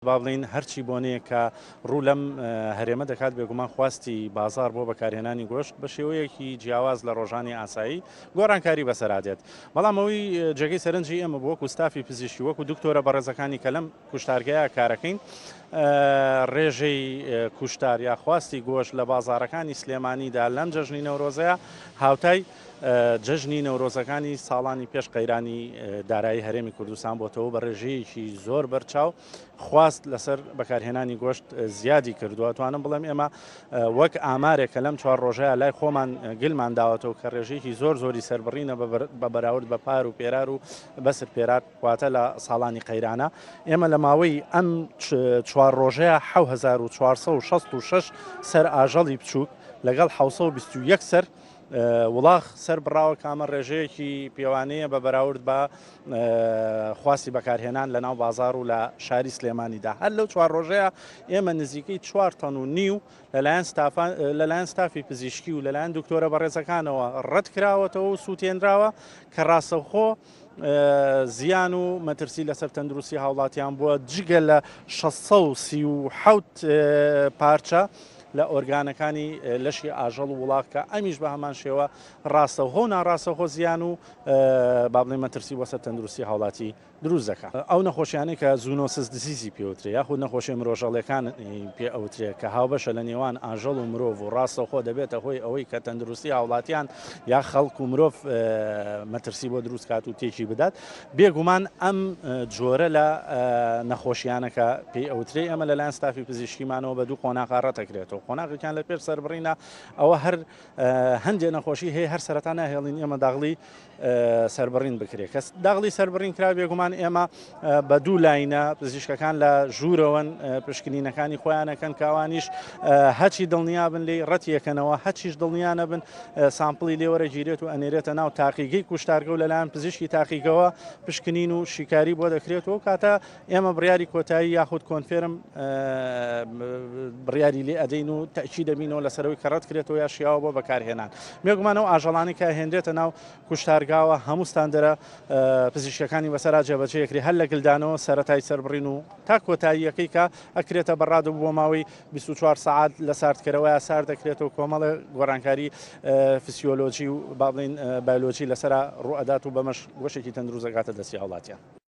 با بڵێین هەرچی بۆنەیەک کە ڕوو لەم هەرێمە دەکات بێگومان خواستی بازاڕ بۆ بەکارهێنانی گۆشت بە شێوەیەکی جیاواز لە ڕۆژانی ئاسایی گۆڕانکاری بەسەرا دێت. بەڵام ئەوەی جێگەی سەرنجی ئێمە بوو وەکو ستافی پزیشکی وەکو دکتۆرە بەڕێزەکانی کە لەم کوشتارگەیە کارەکەین ڕێژەی کوشتار یا خواستی گۆشت لە بازاڕەکانی سلێمانیدا لەم جەژنی نەورۆزەیە هاوتای جەژنی نەورۆزەکانی ساڵانی پێش قەیرانی دارایی هەرێمی کوردستان بۆتەوە بە ڕێژەیەکی زۆر بەرچاو خواست لەسەر بەکارهێنانی گۆشت زیادی کردووە. توانم بڵێم ئێمە وەک ئامارێک کە لەم چوار ڕۆژەیە لای خۆمان گلمان داوەتەوە کە ڕێژەیەکی زۆر زۆری سەربڕینە بە بەراورد بە پار و پێرار و بەسر پێرار واتە لە ساڵانی قەیرانە ئێمە لە ماوەی ئەم چوار ڕۆژەیە 1466 سەر ئاژەڵی بچووک لەگەڵ 721 سەر وڵاخ سەر بڕاوە کە ئەمە ڕێژەیەکی پێوانەیە بە بەراورد بە خواستی بەکارهێنان لە ناو بازار و لە شاری سلێمانیدا. هەر لەو چوار ڕۆژەیە ئێمە نزیکەی چوار تەن و نیو لەلایەن لەلایەن ستافی پزیشکی و لەلایەن دکتۆرە بەڕێزەکانەوە ڕەت کراوەتەوە و سووتێنراوە کە ڕاستەوخۆ زیان و مەترسی لەسەر تەندروستی هاوڵاتیان بووە جگە لە 637 پارچە لە ئۆرگانەکانی لەشی ئاژەڵ و وڵاخ کە ئەمیش بە هەمان شێوە ڕاستەوخۆ و ناڕاستەوخۆ زیان و با بڵێین مەترسی بۆ سەر تەندروستی هاوڵاتی دروست دەکات. ئەو نەخۆشیانەی کە zoonosis disease ی پێوترێ یاخود نەخۆشیە مرۆژەڵیەکان پێ ئەوترێ کە هاوبەشە لە نێوان ئاژەڵ و مرۆڤ و ڕاستەوخۆ دەبێتە هۆی ئەوەی کە تەندروستی هاوڵاتیان یا خەڵک و مرۆڤ مەترسی بۆ دروست کات و تێکی بدات بێگومان ئەم جۆرە لە نەخۆشیانە کە پێی ئەوترێ ئێمە لەلایەن ستافی پزیشکیمانەوە بە دوو قۆناغا ڕەتەکرێتەوە قۆناغێکیان لە پێش سەربڕینە ئەوە هەر هەندێ نەخۆشی هەیە هەر سەرەتا ناهێڵین ئێمە داغڵی سەربڕین بکرێت کەس داغڵی سەربڕین کرا بێگومان ئێمە بە دوو لاینە پزیشکەکان لە ژوورەوەن پشکنینەکانی خۆیانەکەن کاوانیش هەچی دڵنیابن لی ڕەتیەکەنەوە هەچیش دڵنیا نەبن sample ی لێوەرەگیرێت و ئەنێرێتە ناو تاقیگەی کوشتارگە و لەلایەن پزیشکی تاقیگەوە پشکنین و شیکاری بۆ دەکرێت و کاتە ئێمە بڕیاری کۆتایی یاخود confirm بڕیاری لێ ئەدەین و تەئکید دەبینەوە لەسەرەوەی کە ڕەت کرێتەوە یا شیاوە بۆ بەکارهێنان. بێگومان ئەو ئاژەڵانەی کە ئەهێنرێتە ناو کوشتارگاوە هەموو ستاندەرە پزیشکیەکانی بەسەرا جێبەجێ ئەکرێ هەر لە گلدانەوە سەرەتای سەربڕین و تا کۆتاییەکەی کە ئەکرێتە بەڕاد و بۆ ماوەی 24 سەعات لە ساردکەرەوەیا سارد دەکرێتەوە کۆمەڵێ گۆڕانکاری فسیۆلۆجی و با بڵێین بایۆلۆجی لەسەرا ڕووئەدات و بەمەش گۆشێکی تەندروست ئەگاتە دەستی هاوڵاتیان.